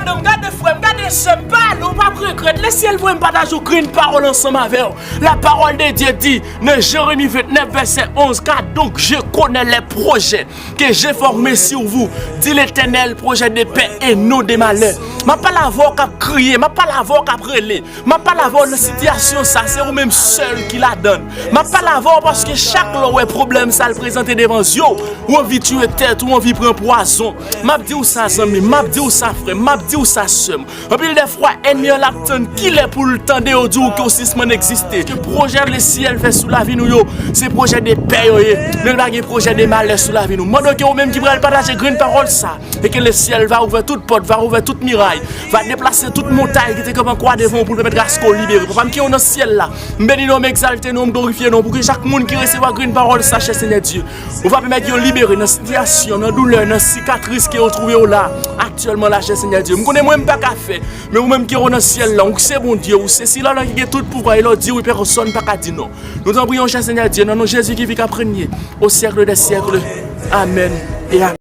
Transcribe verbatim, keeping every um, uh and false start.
Madanm, gade frè m, gade sè m, pale, ou p ap regrèt. Lesyèl voye m pataje yon grenn pawòl ansanm avè w. La parole de Dieu dit, nan Jeremi vennèf, vèsè onz, car donc je connais les projets que j'ai formés sur vous, dit l'Éternel, projet de paix et non de malheur. M ap pale avè w k ap kriye, m ap pale avè w k ap rele, m ap pale avè w nan sitiyasyon sa, se ou menm sèl ki ladan l. M ap pale avè w paske chak lè w wè pwoblèm sa l prezante devan zye w, ou anvi tiye tèt, ou anvi pran pwazon. M ap di w sa, zanmi m, m ap di w sa, frè m, m ap di w sa, sè m. Anpil dè fwa, ènmi an l ap tann kilè pou l tande yo di w ke w sispann egziste. Ke pwojè lesyèl fè sou lavi nou yo, se pwojè de pè yo ye. Men l pa gen pwojè de malè sou lavi nou. M mande w ke ou menm ki pral pataje grenn pawòl sa, e ke lesyèl va ouvè tout pòt, va ouvè tout miray, va deplase tout montay ki te kanpe an kwa devan w pou l pèmèt aske w libere. Papa m ki ou nan syèl la, m beni non w, m egzalte non w, m glorifye non w, pou ke chak moun ki resevwa grenn pawòl sa, chè Senyè Dye, ou va pèmèt yo libere nan sitiyasyon, nan doulè, nan sikatris ke yo twouve yo la aktyèlman la, chè Senyè Dye. M konnen mwen m pa ka fè, men ou menm ki ou nan syèl la, ou se Bondye, ou se sila la ki gen tout pouvwa, e lè w di wi, pèsòn pa ka di non. Nou t an priye w, chè Senyè Dye, nan non Jezi ki viv, k ap renye au siècle des siècles. Amèn e amèn.